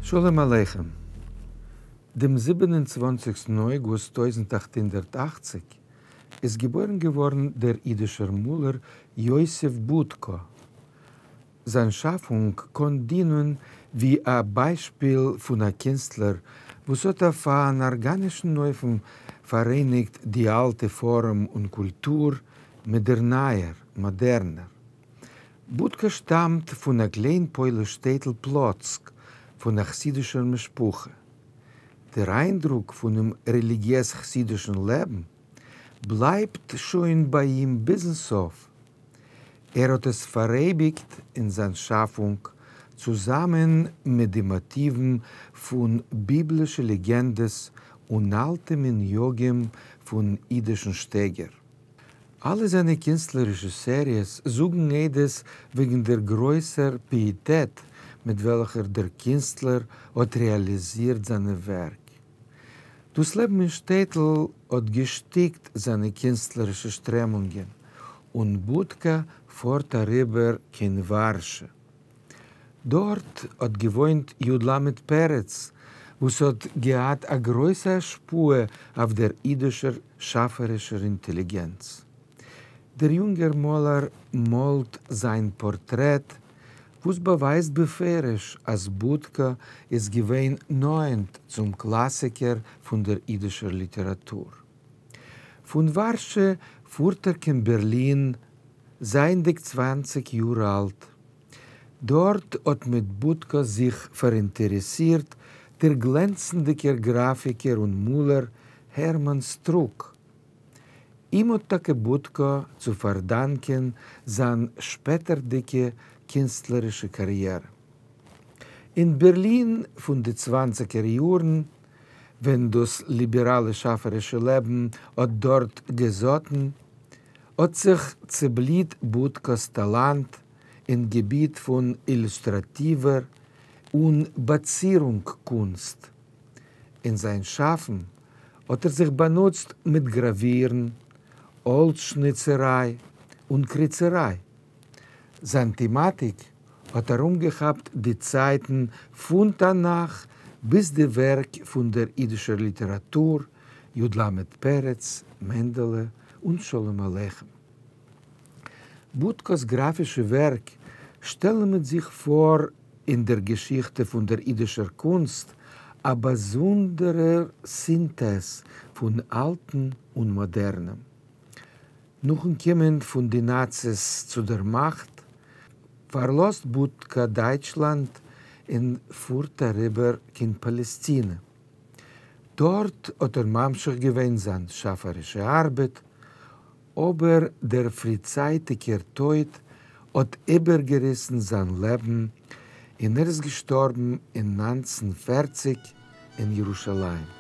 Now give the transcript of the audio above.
שלום עליכם. דעם 27 אויגוסט 1880 איז געבוירן געווארן דער אידישער מאלער יוסף בודקא. זיין שאפונג קאן דינען ווי א ביישפיל פון א קינסטלער, וואס האט אויף אן ארגאנישן אופן פאראייניגט די אלטע פארעם און קולטור מיט דער נייער, מאדערנער. בודקא שטאמט פון א קליין פויליש שטעטל פלאצק, פון א חסידישער משפחה. דער איינדרוק פונעם רעליגיעז-חסידישן לעבן בלייבט שוין ביי אים ביזן סוף. ער האט עס פאראייביגט אין זיין שאפונג, צוזאמען מיט די מאטיוון פון ביבלישע לעגענדעס און אלטע מנהגים פון אידישן שטייגער. אלע זיינע קינסטלערישע סעריעס זאגן עדות וועגן דער גרויסער פיעטעט מיט וועלכער דער קינסטלער האט רעאליזירט זיינע ווערק. דאס לעבן אין שטעטל האט געשטיקט זיינע קינסטלערישע שטרעמונגען, און בודקא פארט אריבער קיין ווארשע. דארט האט געוואוינט י. ל. פרץ, וואס האט געהאט א גרויסע השפעה אויף דער אידישער שאפערישער אינטעליגענץ. דער יונגער מאלער מאלט זיין פארטרעט, וואס באווייזט בפירוש אז בודקא איז געווען נאענט צום קלאסיקער פון דער אידישער ליטעראטור. פון ווארשע פארט ער קיין בערלין, זייענדיג 20 יאר אלט. דארט האט מיט בודקא זיך פאראינטערעסירט דער גלענצנדיגער גראפיקער און מאלער הערמאן סטרוק. אים האט טאקע בודקא צו פארדאנקען זיין שפעטערדיגע קינסטלערישע קאריערע. אין בערלין פון די צוואנציגער יארן, ווען דאס ליבעראלע שאפערישע לעבן האט דארט געזאטן, האט זיך צעבליט בודקא'ס טאלאנט אין געביט פון אילוסטראטיווער און באצירונג קונסט. אין זיין שאפן האט ער זיך באנוצט מיט גראווירן, האלץ-שניצעריי און קריצעריי. זיין טעמאטיק האט ארומגעכאפט די צייטן פון תנך ביז די ווערק פון דער אידישער ליטעראטור, י. ל. פרץ, מענדעלע און שלום עליכם. בודקא'ס גראפישע ווערק שטעלן מיט זיך פאר אין דער געשיכטע פון דער אידישער קונסט א באזונדערער סינטעז פון אלטן און מאדערנעם. נאכן קומען פון די נאציס צו דער מאכט, פארלאזט בודקא דייטשלאנד און פארט אריבער קיין פאלעסטינע. דארט האט ער ממשיך געווען זיין שאפערישע ארבעט, אבער דער פריצייטיגער טויט האט איבערגעריסן זיין לעבן און ער איז געשטארבן אין 1940 אין ירושלים.